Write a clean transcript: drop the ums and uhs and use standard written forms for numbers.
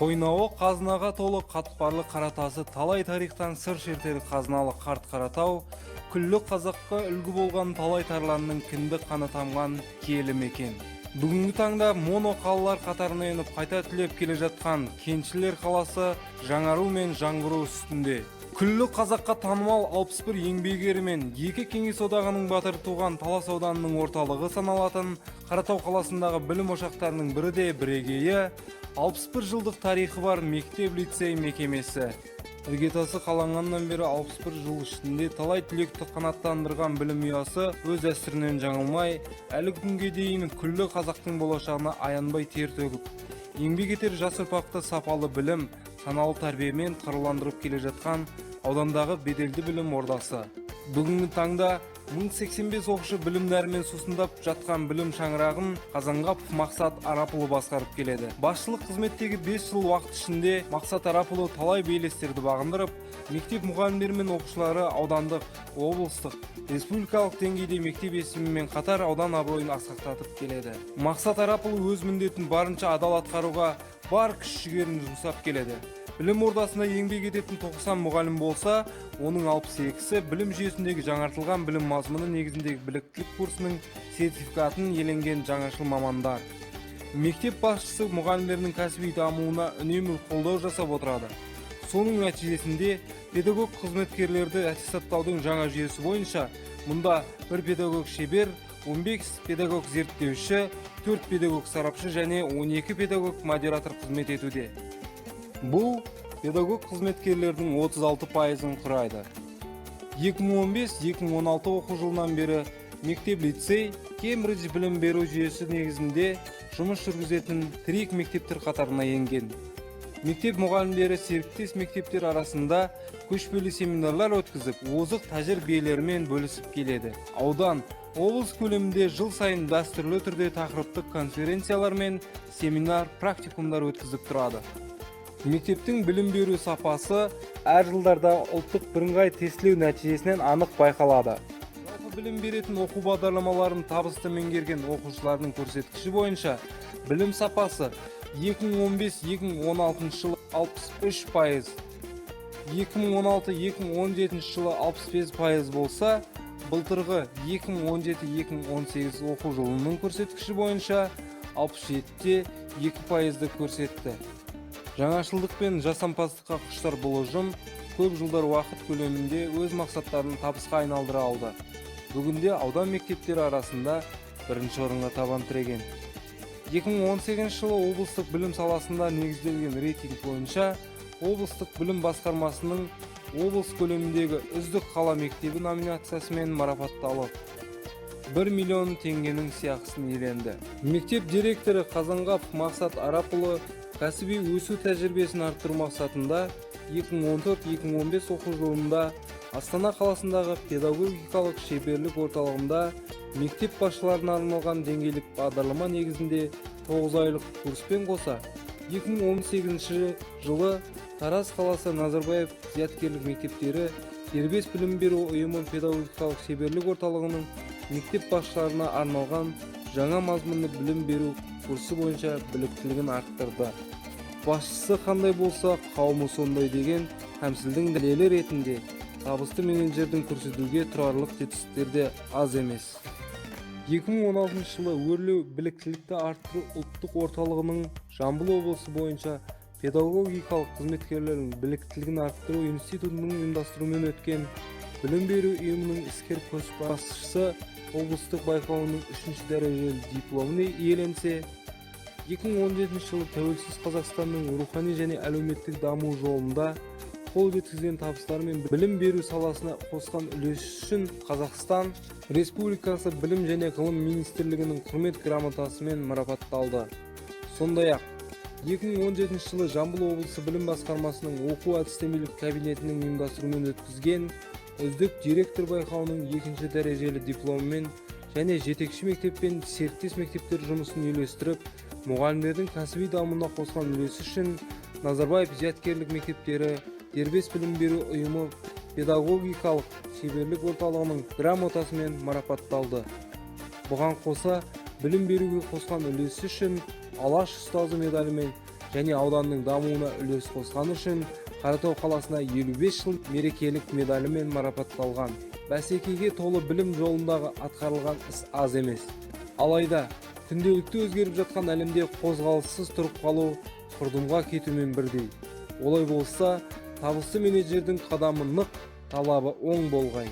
Қойнауы қазынаға толы қатпарлы қара тасы талай тарихтан сыр шертер қазыналы қарт Қаратау, күллі қазаққа үлгі болған талай тарланның кіндік қаны тамған киелі мекен. Бүгінгі таңда моно қалалар қатарына еніп, қайта түлеп келе жатқан кеншілер қаласы жаңару мен жаңғыру үстінде. Күллі қазаққа танымал 61 еңбек ері мен екі Кеңес Одағының батыры туған Талас ауданының орталығы саналатын Қаратау қаласындағы білім ошақтарының бірі де бірегейі 61 жылдық тарихы бар мектеп лицей мекемесі. Іргетасы қаланғаннан бері 61 жыл ішінде талай түлекті қанаттандырған білім ұясы өз дәстүрінен жаңылмай, әлі күнге дейін күллі қазақтың болашағына аянбай тер төгіп, еңбек етер жас ұрпақты сапалы білім, саналы тәрбиемен қаруландырып келе жатқан аудандағы беделді білім ордасы. Бүгінгі таңда 1085 оқушы білім нәрімен сусындап жатқан білім шаңырағын Қазанғапов Мақсат Арапұлы басқарып келеді. Басшылық қызметтегі 5 жыл уақыт ішінде Мақсат Арапұлы талай белестерді бағындырып, мектеп мұғалімдері мен оқушылары аудандық, облыстық, республикалық деңгейде мектеп есімімен қатар аудан абыройын асқақтатып келеді. Мақсат Арапұлы өз міндетін барынша адал атқаруға бар күш жігерін жұмсап келеді. Білім ордасында еңбек ететін 90 мұғалім болса, оның 62-сі білім жүйесіндегі жаңартылған білім мазмұны негізіндегі біліктілік курсының сертификатын иеленген жаңашыл мамандар. Мектеп басшысы мұғалімдердің кәсіби дамуына үнемі қолдау жасап отырады. Соның нәтижесінде педагог қызметкерлерді аттестаттаудың жаңа жүйесі бойынша мұнда бір педагог шебер, 15 педагог зерттеуші, 4 педагог сарапшы және 12 педагог модератор қызмет етуде. Бұл педагог қызметкерлердің 36 пайызын құрайды. 2015-2016 оқу жылынан бері мектеп лицей Кембридж білім беру жүйесі негізінде жұмыс жүргізетін тірек мектептер қатарына енген. Мектеп мұғалімдері серіктес мектептер арасында көшпелі семинарлар өткізіп, озық тәжірибелерімен бөлісіп келеді. Аудан, облыс көлемінде жыл сайын дәстүрлі түрде тақырыптық конференциялар мен семинар, практикумдар өткізіп тұрады. Мектептің білім беру сапасы әр жылдарда ұлттық бірыңғай тестілеу нәтижесінен анық байқалады. Жалпы білім беретін оқу бағдарламаларын табысты меңгерген оқушылардың көрсеткіші бойынша білім сапасы 2015-2016 жылы 63%, 2016-2017 жылы 65% болса, былтырғы 2017-2018 оқу жылының көрсеткіші бойынша 67,2%-ды көрсетті. Жаңашылдық пен жасампаздыққа құштар бұл ұжым көп жылдар уақыт көлемінде өз мақсаттарын табысқа айналдыра алды. Бүгінде аудан мектептері арасында бірінші орынға табан тіреген. 2018 жылы облыстық білім саласында негізделген рейтинг бойынша облыстық білім басқармасының облыс көлеміндегі үздік қала мектебі номинациясымен марапатталып, 1 миллион теңгенің сыйақысын иеленді. Мектеп директоры Қазанғапов Мақсат Арапұлы кәсіби өсу тәжірибесін арттыру мақсатында 2014-2015 оқу жылында Астана қаласындағы педагогикалық шеберлік орталығында мектеп басшыларына арналған деңгейлік бағдарлама негізінде 9 айлық курспен қоса 2018 жылы Тараз қаласы Назарбаев зияткерлік мектептері дербес білім беру ұйымы педагогикалық шеберлік орталығының мектеп басшыларына арналған жаңа мазмұнды білім беру курсы бойынша біліктілігін арттырды. Басшысы қандай болса, қауымы сондай деген тәмсілдің дәлелі ретінде табысты менеджердің көрсетуге тұрарлық жетістіктері де аз емес. 2016 жылы Өрлеу біліктілікті арттыру ұлттық орталығының Жамбыл облысы бойынша педагогикалық қызметкерлердің біліктілігін арттыру институтының ұйымдастыруымен өткен білім беру ұйымының іскер көшбасшысы облыстық байқауының үшінші дәрежелі дипломын иеленсе, 2017 жылы тәуелсіз Қазақстанның рухани және әлеуметтік даму жолында қол жеткізген табыстары мен білім беру саласына қосқан үлесі үшін Қазақстан Республикасы Білім және ғылым министрлігінің Құрмет грамотасымен марапатталды. Сондай-ақ 2017 жылы Жамбыл облысы білім басқармасының оқу әдістемелік кабинетінің ұйымдастыруымен өткізген үздік директор байқауының екінші дәрежелі дипломымен және жетекші мектеп пен серіктес мектептер жұмысын үйлестіріп, мұғалімдердің кәсіби дамуына қосқан үлесі үшін Назарбаев зияткерлік мектептері дербес білім беру ұйымы педагогикалық шеберлік орталығының грамотасымен марапатталды. Бұған қоса, білім беруге қосқан үлесі үшін «Алаш ұстазы» медалімен Және ауданның дамуына үлес қосқаны үшін Қаратау қаласына 55 жыл мерекелік медалімен марапатталған. Бәсекеге толы білім жолындағы атқарылған іс аз емес. Алайда күнделікті өзгеріп жатқан әлемде қозғалыссыз тұрып қалу құрдымға кетумен бірдей. Олай болса, табысты менеджердің қадамы нық, талабы оң болғай.